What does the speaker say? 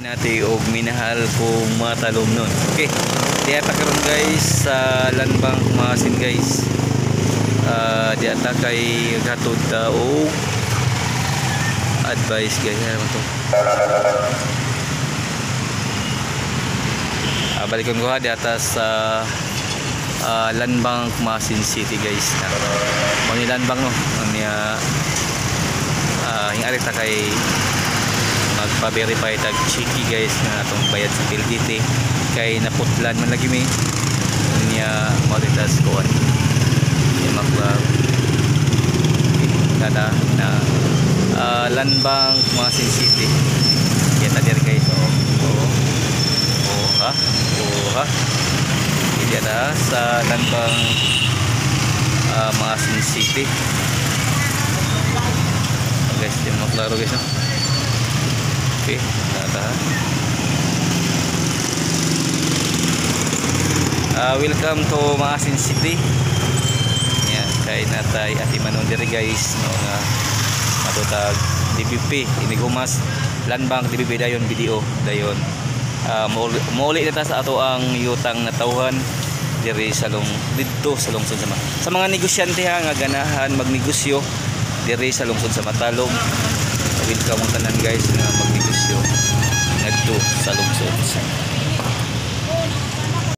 Ginati og minahal kong mga talumnon. Okay. Diha ta karon, guys, sa Landbank Maasin, guys. Diha ta kay gatod ta og advice, guys. Ano man to? Balikon ko ha, diha ta sa Landbank Maasin City, guys. Na. Mo ni Landbank, no. Ang niya hingari ta kay magpa-verify tag chiki, guys, nga atong bayad sa PLDT kay naputlan man lagi mi niya mo tas kuan niya magba kada na Landbank Maasin City kita diri, guys. Oh, ha, oh, ha, hindi na sa Landbank Maasin City, guys. Di mo klaro, guys, no? Okay, tata. Welcome to Maasin City. Yeah, kay natay ati manon diri, guys, no, nga matutag DBP inigumas Landbank DBP dayon BDO dayon. Muuli na ta sa ato ang yutang natawhan diri sa long didto sa lungsod sa sa mga negosyante ha nga ganahan magnegosyo diri sa lungsod sa Matalom. Welcome ang tanan, guys, nga magnegosyo ngadto sa lungsod sa